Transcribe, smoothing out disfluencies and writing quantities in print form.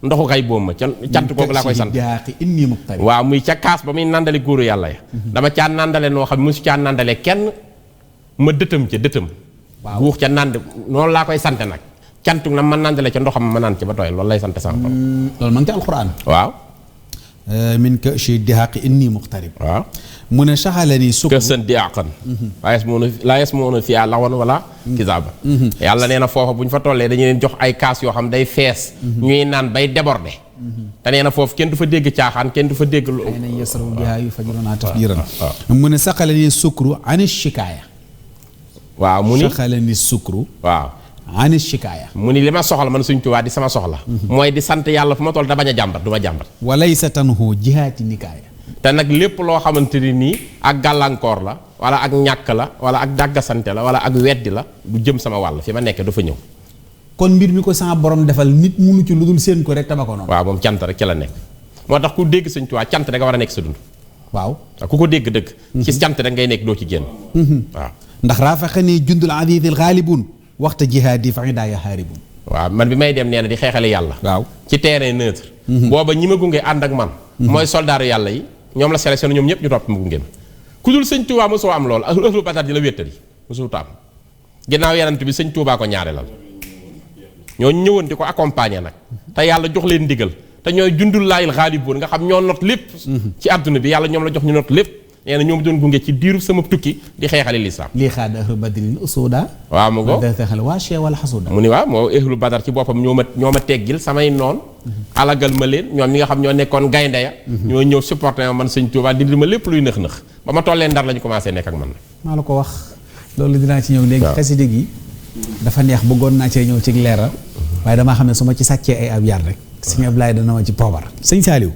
ndoxu kay boom ma ca cant kooku laa koy sant waaw muy ca kaas ba muy nandale góoru yàlla ya dama caa nandale noo xam musu caa nandale kenn ma dëtëm ca dëtëm guux ca nand noonu laa koy sant nag cantu na ma nandale ca ndoxam ma naan ci ba tooy loolu lay sant sama borom loolu ma ngi ci alxuraan waaw min ka shi dihaaqi inni muqtarib waaw mu ne saxalani sukk sën di àqan laa yasma'uuna fiihaa laghwan wala kizaaba yàlla nee na foofa bu ñu fa tollee dañu leen jox ay kaas yoo xam day fees ñuy naan bay débordé te nee na foofu kenn du fa dégg caaxaan kenn du fa dégg lu ay nañ yasrabu bihaa yufajjiruunahaa tafjiiran mu ne saxalani sukru ani shikaaya waaw mu ni saxalani sukru waaw ani shikaaya mu ni li ma soxla man Sëñ Tuubaa di sama soxla mooy di sant yàlla fu ma toll da bañ a jàmbat du ma jàmbat walaysa tanhu jihaati nikaaya te nag lépp loo xamante ni nii ak gàllankoor la wala ak ñàkk la wala ak dàggasante la wala ak weddi la du jëm sama wàll fi ma nekk dafa ñëw kon mbir mi ko sama borom defal nit munu ci lu dul seen ko rek taba ko noonu waaw moom cant rek ci la nekk moo tax ku dégg Sëñ Tuubaa cant da nga war a nekk sa dund waaw ku ko dégg dëgg ci cant da ngay nekk doo ci génn waaw ndax raafaxani jundul aziizil xaalibun waxta jihaadi fa idaaya xaaribun waaw man bi may dem nee na di xeexale yàlla waaw ci terrain neutre booba ñi ma gunge ànd ak man mooy soldaaru yàlla yi ñoom la sélectionné ñoom ñëpp ñu topp mu gunge ma ku dul Sëñ Tuubaa mosoo am loolu ahlu badar di la wéttali mosoo am ginnaaw yenant bi Sëñ Tuubaa ko ñaarelal ñoo ñëwoon di ko accompagner nag te yàlla jox leen ndigal te ñooy jundul laayil xaalibuun nga xam ñoo not lépp ci àdduna bi yàlla ñoom la jox ñu not lépp nee na ñoom doon gunge ci diiru sama tukki di xeexale lislaam lii xaada ahlu badrin usuda waaw mu ko waa chee wala xasuda mu ni waaw moo ahlu badar ci boppam ñoo ma teggil samay noon alagal ma leen ñoom ñi nga xam ñoo nekkoon gaynde ya ñoo ñëw supporté ma man Sëñ Tuubaa dindi ma lépp luy nëx-nëx ba ma tollee Ndar lañu commencé nekk ak man nag maa la ko wax loolu dinaa ci ñëw léegi xasida gi dafa neex bëggoon naa cee ñëw ci leeral waaye damaa xam ne su ma ci sàccee ay ab yar rek Sëñ Ablaye dana ma ci poobar Sëñ Saaliw